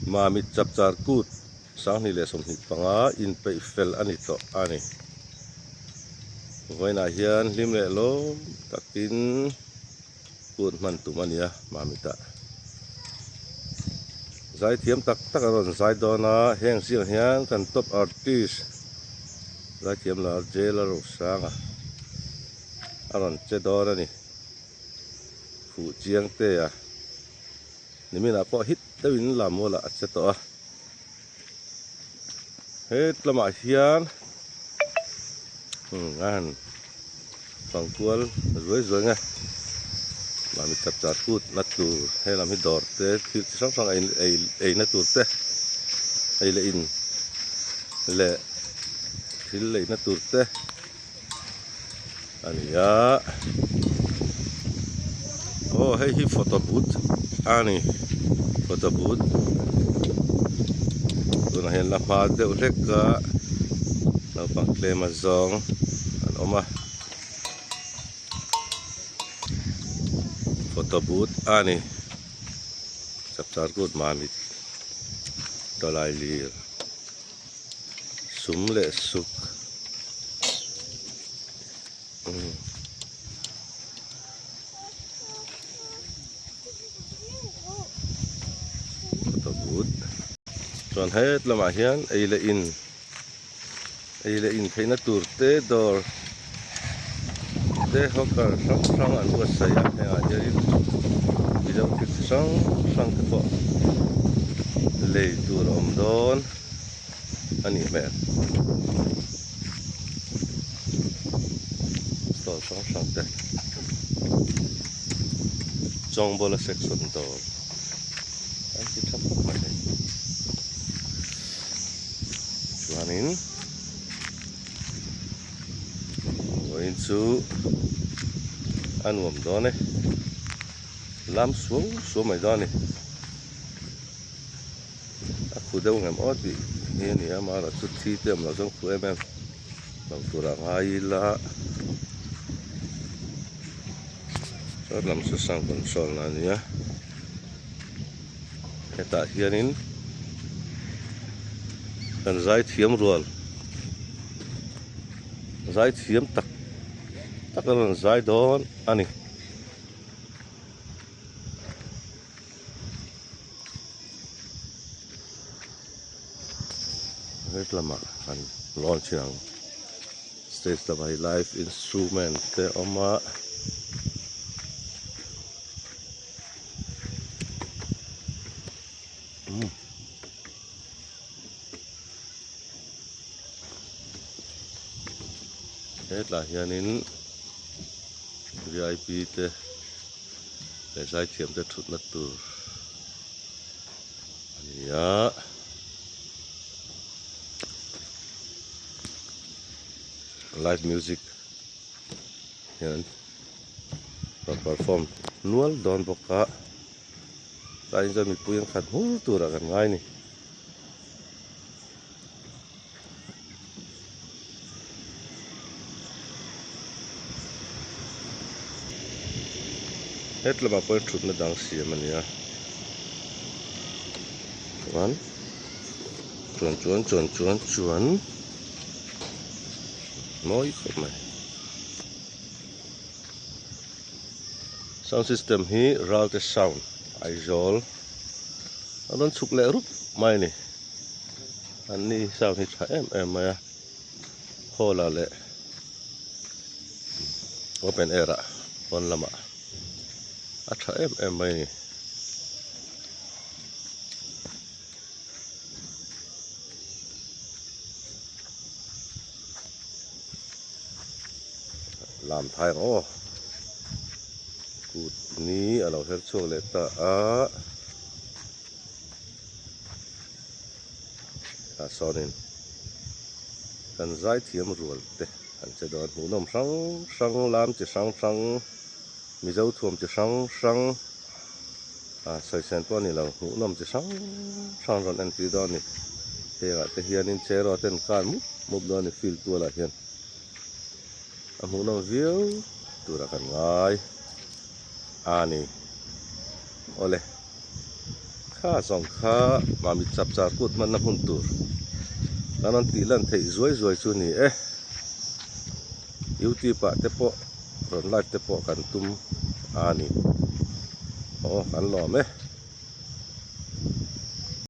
Mamit Chapchar Kut 2025 inpeih fel a ni tawh a ni. Vawiinah hian hlim leh lawm takin kut hman tum a ni a Mamitah. Zaithiam tak tak a rawn zai dawn a, heng zingah hian kan top artist zaithiam lar Jela Rosanga a rawn che dawn a ni. Fuh chiang te a. Niminah pawh hit deuhin Lamualah a che tawh a. He lamah hian umm a han fang kual zuai zuai nge mahni chap char kut na tur he lam hi dawr te thil chi hrang hrang ei ei na tur te ei leh in leh thil leina tur te. A ni a aw hei hi photo booth a ni photo booth tunah hian la hma deuh hlek a naupang tlem a zawng an awm a photo booth a ni chapchar kut mamit tawlai lir. Sum leh suk photo booth chuan het lamah hian ei leh in ei leh in theihna tur te dawr te hawker hrang hrang an buatsaih a hengah hianin mizo thil chi hrang hrang te pawh lei tur a awm dawn a nih hmel stall hrang hrang te chawngbawla section dawr an ti tha khawp mai hei chuanin. Vawiin chu a nuam dawn e lam suau suau mai dawn a ni a khu deuh ngem aw tih hi a ni a amaherawh chu thi te awm loh chuan khu em em lo tur a ngai ila chuan lam chu sound control na a nia hetah hianin kan zai thiam rual zai thiam tak tak a rawn zai dawn a ni. Hetlamah han launch ang stage lamah hi live instrument te a awm a. Hetlai hianin vip te leh zaithiam te thutna tur a ni a. Live music hian rawn perform nual dawn bawk a tlaiin chuan mipui an khat hmur turah kan ngai a ni. Hetlamah pawh hian thutna dang siam a ni a chuan chuan chuan chuan chuan chuan mawi khawp mai. Sound system hi Ralte sound Aizawl a rawn chhuk leh rup mai a ni an ni sound hi tha em em mai a hall ah leh open air ah pawn lamah a tha em em mai a ni. Lam thai ang aw kut ni a lo her chhuak leh ta a tah sawnin kan zai thiam rual te an che dawn hmuhnawm hrang hrang lam chi hrang hrang mizo thuam chi hrang hrang ah sawisel pawh a ni lo hmuhnawm chi hrang hrang rawn entir dawn a ni hengah te hianin cheraw ten kar mup mup dawn a ni field tualah hian. A hmuhnawm viau turah kan ngai a ni. Awle. Kha zawng kha Mamit chapchar kut hmanna hmun tur kan rawn tih lan theih zuai zuai chu ni e. Youtube ah te pawh rawn live te pawh kan tum a ni. Aw kan lawm e.